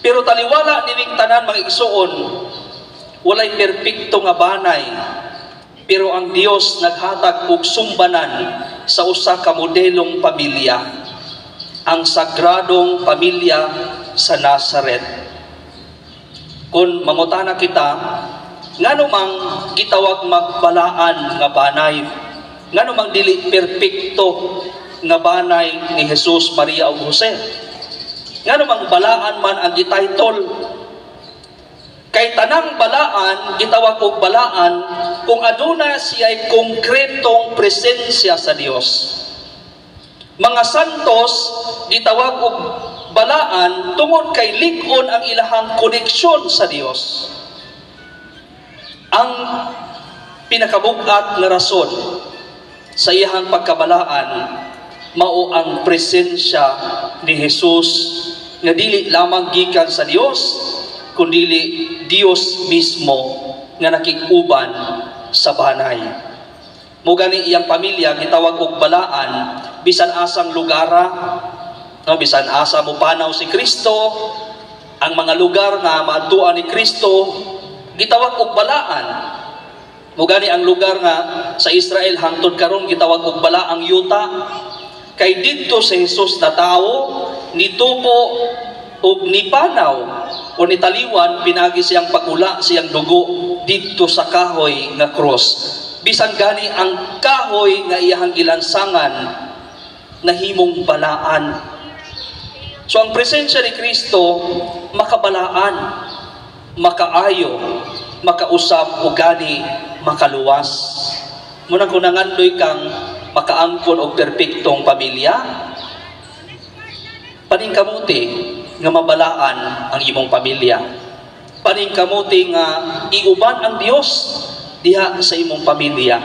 Pero taliwala nining tanan, mga igsuon, walay perpekto nga banay. Pero ang Dios naghatag og sumbanan sa usa ka modelong pamilya, ang sagradong pamilya sa Nazaret. Kung mangutana kita, ngano mang gitawag magbalaan nga banay? Ngano mang dili perpekto nga banay ni Jesus, Maria ug Jose? Ngano mang balaan man ang gititle? Kay tanang balaan gitawag og balaan kung aduna siya'y konkretong presensya sa Dios. Mga santos gitawag og balaan tungod kay lig-on ang ilahang koneksyon sa Dios. Ang pinakabugat nga rason sa iyahang pagkabalaan mao ang presensya ni Jesus nga dili lamang gikan sa Dios kundili Dios mismo nga nakig-uban sa banay. Mao gani iyang pamilya gitawag og balaan bisan asang lugara, no, bisan asa mo panaw si Kristo, ang mga lugar nga maadtuan ni Kristo gitawag og balaan. Mao gani ang lugar nga sa Israel hangtod karon gitawag og balaang yuta kay didto si Jesus natawo, nitubo ug nipanaw o nitaliwan pinagi siyang pagula siyang dugo didto sa kahoy nga cross. Bisan gani ang kahoy nga iyahang gilansangan nahimong balaan. So ang presensya ni Kristo makabalaan, makaayo, makausap o gani makaluwas. Mao nang kung nangandoy kang makaangkon og perpektong pamilya, paningkamuti nga mabalaan ang imong pamilya. Paningkamuti nga iuban ang Dios diha sa imong pamilya.